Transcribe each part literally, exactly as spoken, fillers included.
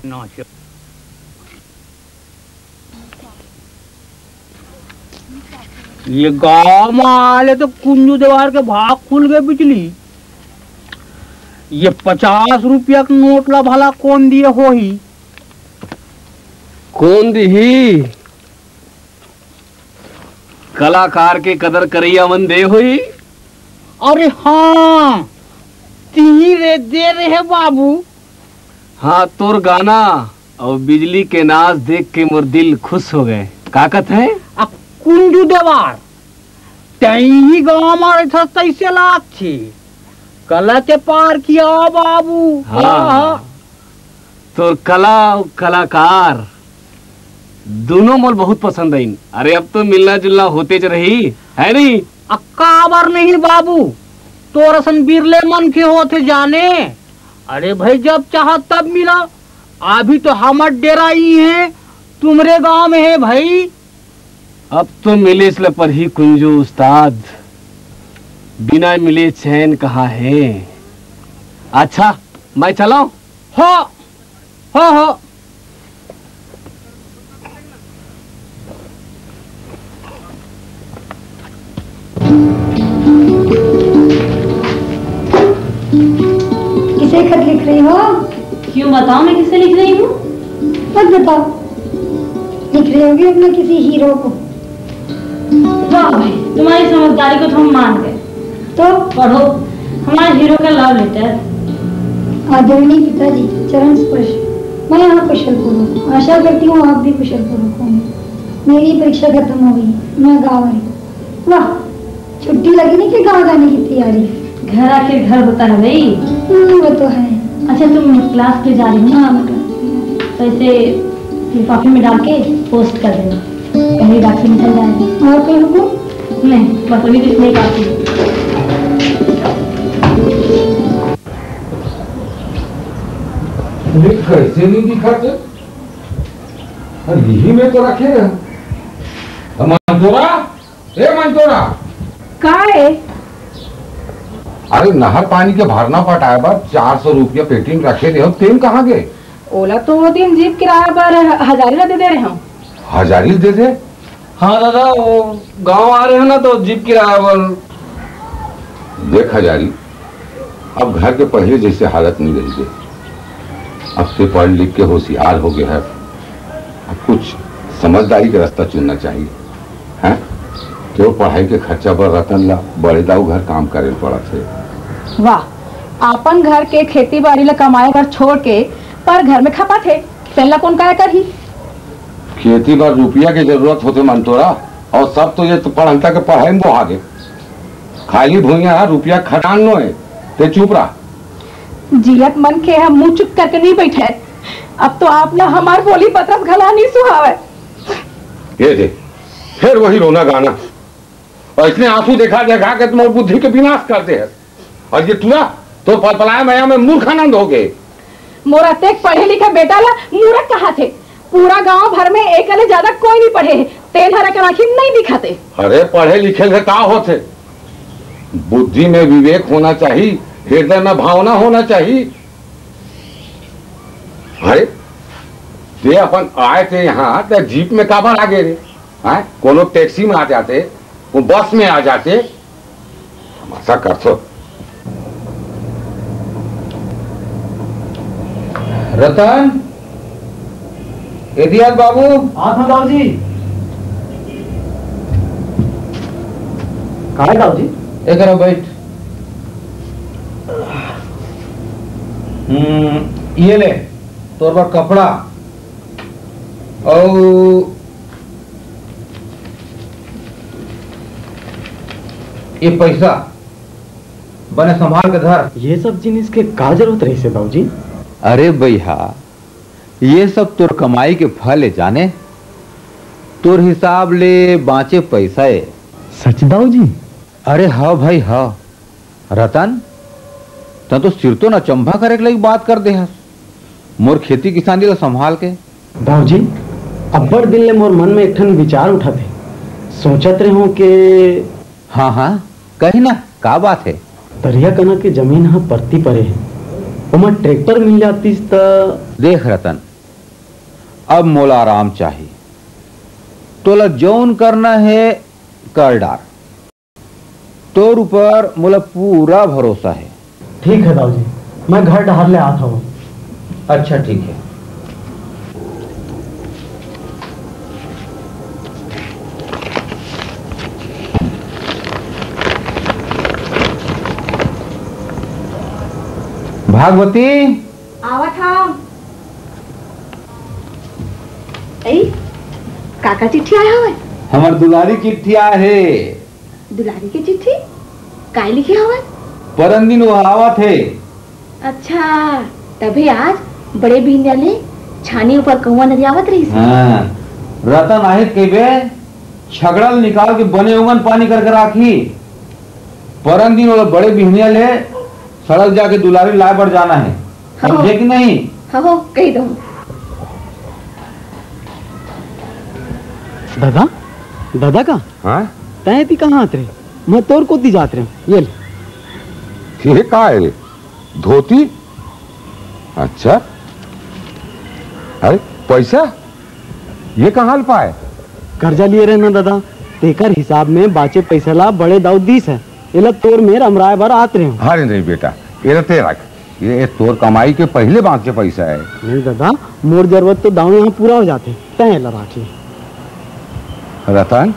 ना से। ये गांव में आले तो कुंजू देवार के भाग खुल गए बिजली। ये पचास रुपया के नोट ला भला कौन दिए होही? कौन दिही? कलाकार के कदर करैया मन दे होही। अरे हाँ, तिही रे दे रहे बाबू। हाँ, तोर गाना और बिजली के नाच देख के मोर दिल खुश हो गए। का कथे? अब कुंजू देवार, तैं ही गाँव मारे था, तैसे लागथे। कला के पार किया बाबू। हाँ। हाँ। तोर कला अउ कलाकार दोनों मोल बहुत पसंद आइन। अरे, अब तो मिलना जुलना होते च रही, है नहीं? अ, काबर नहीं बाबू, तोर असन बिरले मनखे होथे जाने। अरे भाई, जब चाह तब मिला। अभी तो हमर डेरा ही है, तुम्हरे गांव में है भाई। अब तो मिलेच ल परही कुंजू उस्ताद, बिना मिले चैन कहाँ है। अच्छा, मैं चलाऊं? हो, हो, हो। किसे खत लिख रही हो? क्यों, बताओ, मैं किसे लिख रही हूँ? मत बताओ, लिख रही होगी अपने किसी हीरो को। वाह भाई, तुम्हारी समझदारी को तो हम मान गए। तो? पढ़ो, हमारे हीरो का लव लेटर। आदरणीय पिताजी, चरण स्पर्श। मैं यहाँ कुशल पूर्वक हूँ। आशा करती हूँ आप भी कुशल पूर्वक होंगे। मेरी परीक्षा खत्म हो गई, मैं गाँव आई। वाह, छुट्टी लगी नहीं कि गाँव जाने की तैयारी? घर आखिर घर होता है भाई। हम्म, वो तो है। अच्छा, तुम क्लास के जा रही हो? हाँ, मैं क्लास के जा रही हूँ। तो इसे लिफाफे में डाल के पोस्ट कर देना, पहली बार से निकल जाएगी। और कोई हुक्म? नहीं, बस अभी तो इतने ही काफी है। अरे, कैसे नहीं दिखाते? अरे, यही में तो रखे हैं। मंतोरा, ए मंतोरा। का है? अरे, नहर पानी के भरना पटाए बर चार सौ रुपया पेटी में रखे रहे हो, तेन कहाँ गए? ओला तो वो दिन जीप किराया बर हजारी ला दे दे रहे हो। हजारी दे दे? हाँ दादा, वो गांव आ रहे हो ना, तो जीप किराया बर। देख हजारी, अब घर के पहले जैसे हालत नहीं रही है। अब से पढ़ लिख के होशियार हो गया है, अब कुछ समझदारी का रास्ता चुनना चाहिए, हैं? तो पढ़ाई के खर्चा बर रतन ला बड़े दाऊ घर काम करे पड़त है। वाह, अपन घर के खेती बाड़ी ला कमाए बर छोड़ के पर घर में खपत है, तेन ला कौन काय करही? खेती बर रुपया के जरूरत होथे मंतोरा, और सब तो ये तो पढ़ंता के पढ़ाई में बोहा गे। खाली भुइयां ह रुपया खटान नो है, ते चुप रह। जियत मनखे ह मुंह चुप करके नहीं बैठे। अब तो आप ला हमार बोली बतरस घला नहीं सुहावे। ये दे, फिर वही रोना गाना। और इतने आंसू देखा देखा के तुम्हारी बुद्धि के विनाश करते हैं। और ये टूरा तो पलपलाए मया में मूर्खानंद हो गए। मोर अतेक पढ़े लिखे बेटा ला मूर्ख कहाथे। पूरा गांव भर में एक ले ज्यादा कोई नहीं पढ़े हे। तेन हर एकर आंखी नहीं दिखाते। अरे पढ़े लिखे ले का होथे? बुद्धि में विवेक होना चाहिए, हृदय में भावना होना चाहिए। अरे ते अपन आए थे यहाँ ते जीप में काबर आ गए रे? हाँ, कोनो टैक्सी में आ जाते, वो बस में आ जाते। तमाशा करथो। रतन, एदियाल बाबू। हाँ, हाँ, बाबूजी। कहाँ है बाबूजी? एकरा बैठ। हम्म, ये ले, तोर बर कपड़ा। अउ ये पैसा बने संभाल के धर। ये सब जिनिस के का जरूरत रहिस हे, बाबूजी? अरे बइहा, ये सब तोर कमाई के फल ए जाने, तोर हिसाब ले बांचे पैसा ए। सच, बाबूजी? अरे ह भाई ह। रतन, तैं तो सिर तो न चंभा करे के लइक बात कर दे हस। मोर खेती किसानी ला संभाल के। बाबूजी, अब्बड़ दिन ले मोर मन में एक ठन विचार उठत हे। सोचत रेहेंव के हाँ, हाँ, कही ना, का बात हे? तरिया कना के जमीन ह परती परे हे, ओमा ट्रैक्टर मिल जातिस त। देख रतन, अब मोला आराम चाही। तोला जौन करना हे, कर डार। तोर ऊपर मोला पूरा भरोसा हे। ठीक हे दाऊ जी, मैं घर डहर ले आत हवं। अच्छा, ठीक हे। भागवती, आवत हवं। ए, काकर चिट्ठी आय हवय? हमर दुलारी चिट्ठी आय हे। दुलारी के चिट्ठी? काय लिखे हवय? परन दिन वो आवत हे। अच्छा, तभे आज बड़े बिहनिया ले छानी ऊपर कौआ नरियावत रहिस। हाँ, रतन आही त कहिबे, छकड़ा ल निकाल के बने ओंगन पानी करके राखही। परन दिन ओला बड़े बिहनिया ले सड़क जाके दुलारी लाए बर जाना हे, समझे कि नहीं? हो, हो, कहि दव। दादा, दादा का? हाँ? तैं एती कहाँ आत रहे? मैं तोर कोती जात रहे। ये ले। ये का हे रे? धोती? अच्छा। अरे, पैसा? ये कहाँ ले पाए? कर्जा लिए रहे ना दादा, तेकर हिसाब में बाँचे पैसा ला बड़े दाऊ दीस हे। एला तोर मेर अमराए बर आत रहे हूँ। अरे नहीं बेटा, एला तैं रख। ये तोर कमाई के पहिले बाँचे पैसा हे। नहीं दादा, मोर जरूरत तो दाऊ यहाँ पूरा हो जाथे, तैं एला राख ले। रतन,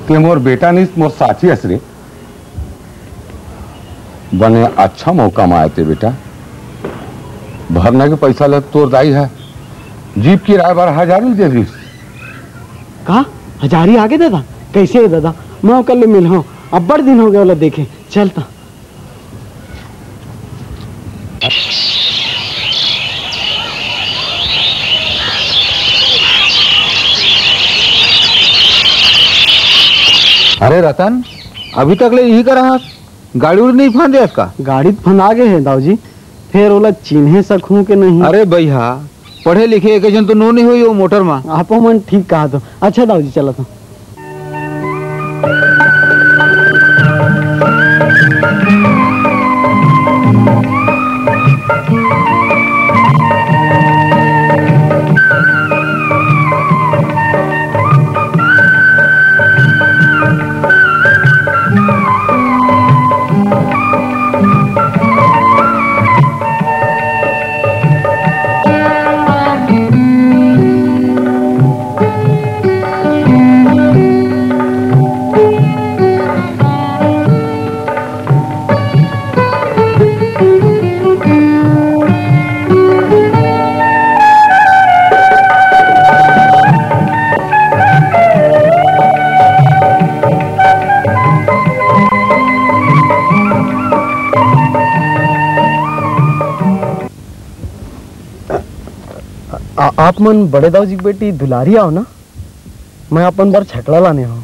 तैं मोर बेटा नहीं, मोर साथी हस रे। बने अच्छा मौका म आए तैं बेटा। भरना के पैसा ल तोर दाई ह जीप किराए बर हजारी दे दिस। का? हजारी आगे दादा? कैसे हे दादा? मैं ओकर ले मिलहूँ, अब्बड़ दिन हो गए ओला देखे। चल त। अरे रतन, अभी तक ले इही करा हस, गाड़ी उड़ी नहीं फांदे हस का? गाड़ी तो फंदा गे हे दाऊ जी, फेर ओला चिन्हे सकहूं के नहीं। अरे भैया, पढ़े लिखे एक झन तो नो नहीं होई वो मोटर मा। आपो मन ठीक कहा तो। अच्छा दाऊ जी, चलत हूँ। आ, आप मन बड़े दाऊ जी के बेटी दुलारी आव ना? मैं अपन बर छकड़ा लाने हूँ।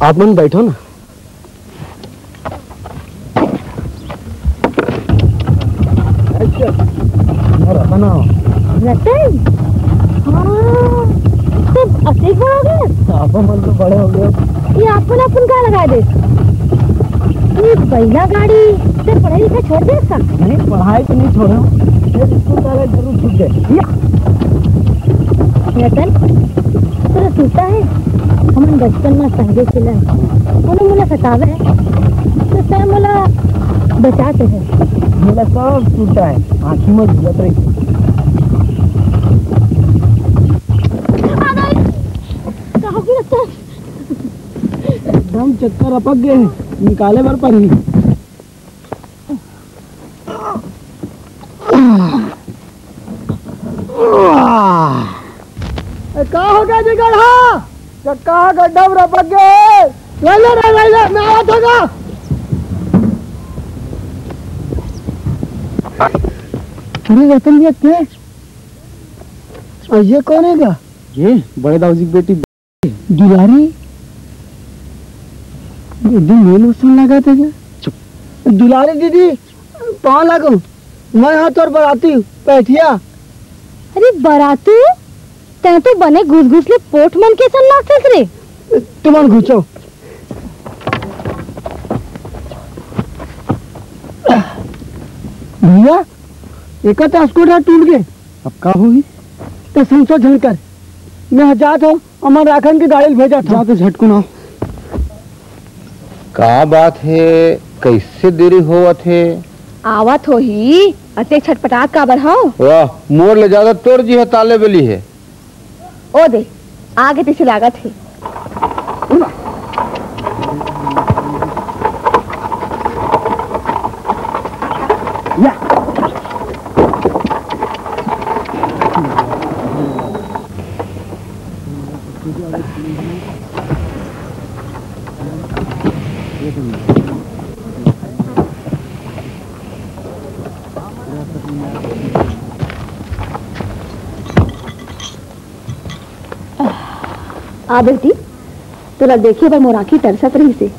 आप मन बैठो ना। अच्छा, मैं रतन हूँ। रतन? हाँ, तब अतेक बड़ा हो गया? आप मन तो बड़े हो गए। ये अपन अपन का लगा दे। ये बैला गाड़ी से पढ़ाई लिखाई छोड़ दे इसका? नहीं, पढ़ाई तो नहीं छोड़ा। ये स्कूल जाना जरूर छूट गए। या। रतन, तोला सुनता है? हमन बचपन में संगे खेलन। कोनो मोला सतावे, तो तैं मोला बचात रहे। मोला सब सुनता है, आँखी में झुलत रही। कहाँ गिरत है? एकदम चक्कर अपक गए हैं, निकाले बर पड़ी। ए, का हो गया जी गढ़ा? चक्का गड्ढा में रपक गए। ले ले रे, ले ले, मैं आवत होगा। अरे रतन भैया, के? और ये कौन है गा? ये बड़े दाऊ जी की बेटी। दुलारी, एकदम मेल वसन लगा थे क्या? चुप। दुलारी दीदी, पाँव लागो, मैं हाँ तोर बराती, पैठिया। अरे बराती, तैं तो बने घुस घुस ले पोठ मन के सन लागथस रे। तुमन घुसो। का? एकर तो स्कूटर टूट गे। अब का होही? तो संसो झन कर। मैं जात हूँ, अमर राखन के गाड़ी ल भेजत हूँ। जा तो झटकुन आ। का बात हे, कैसे देरी होवत हे? आवत होही, अतेक छटपटात काबर हव? वाह, मोर ले ज्यादा तोर जी ह ताले बली हे। ओ दे, आगे पीछे लागत हे। आ बेटी, तोला देखे बर मोर आँखी तरसत रहिस हे।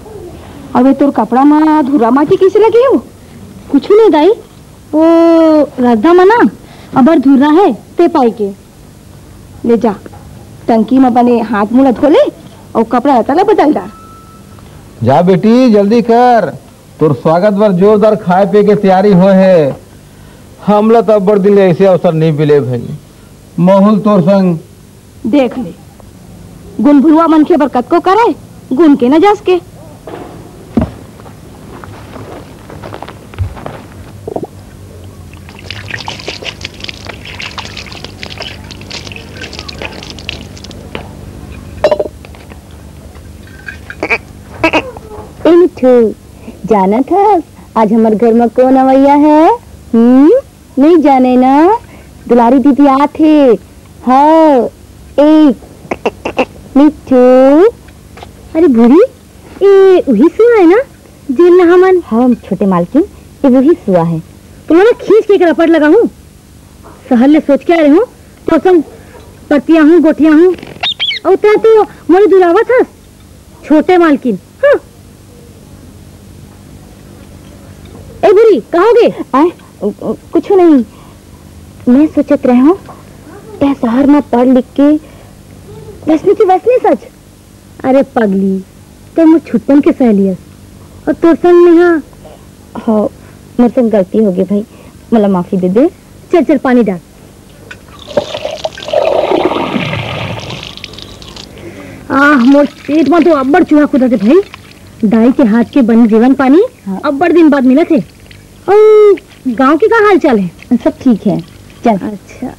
अबे तोर कपड़ा म धुर्रा माटी कइसे लगे हो? कुछु नहीं दाई, वो रद्दा म ना अबर धुर्रा हे, ते पाई के। ले जा, टंकी म बने हाथ मुंह ला धो ले अउ कपड़ा लत्ता ला बदल डार। जा बेटी, जल्दी कर, तोर स्वागत बर जोरदार खाए पिए के तैयारी होए हे। हमला तो अब्बड़ दिन ले ऐसे अवसर नहीं मिले भाई। महूँ ल तोर संग। देख ले, गुनभुलवा मनखे बर कतको करे, गुन के न जस के। ए मिठू, जानत हस, आज हमर घर म कोन अवइया हे? हम्म, नहीं जाने ना, दुलारी दीदी आत हे। हाँ, ए, मिठू। अरे भूरी, ए उही सुआ हे ना, जेन ला हमन हम छोटे मालकिन, ए वही सुआ हे। तुमन ला खींच के एकर रपट लगाहूँ। सहर ले सोच के आए हूँ, तो संग परतियाहूँ, गोठियाहूँ। अउ तैं तो मोला दुलावत हस, छोटे मालकिन। हाँ। ए भूरी, का होगे? आय, उ, उ, कुछु नहीं। मैं सोचत रहे हूँ, तैं सहर म पढ़ लिख के वैसने के वैसने सच। अरे पगली, तैं मोर छुटपन के सहेली हस, अउ तोर संग मेहा। हाँ, मोर संग गलती होगे भाई, मोला माफी दे दे। चल, चल, पानी डाल। आह, मोर पेट म तो अब्बड़ चूहा कूदत हे भाई। दाई के हाथ के बने जेवन पानी हाँ। अब्बड़ दिन बाद मिलत हे। अउ गाँव के का हाल चाल हे? सब ठीक हे, चल। अच्छा।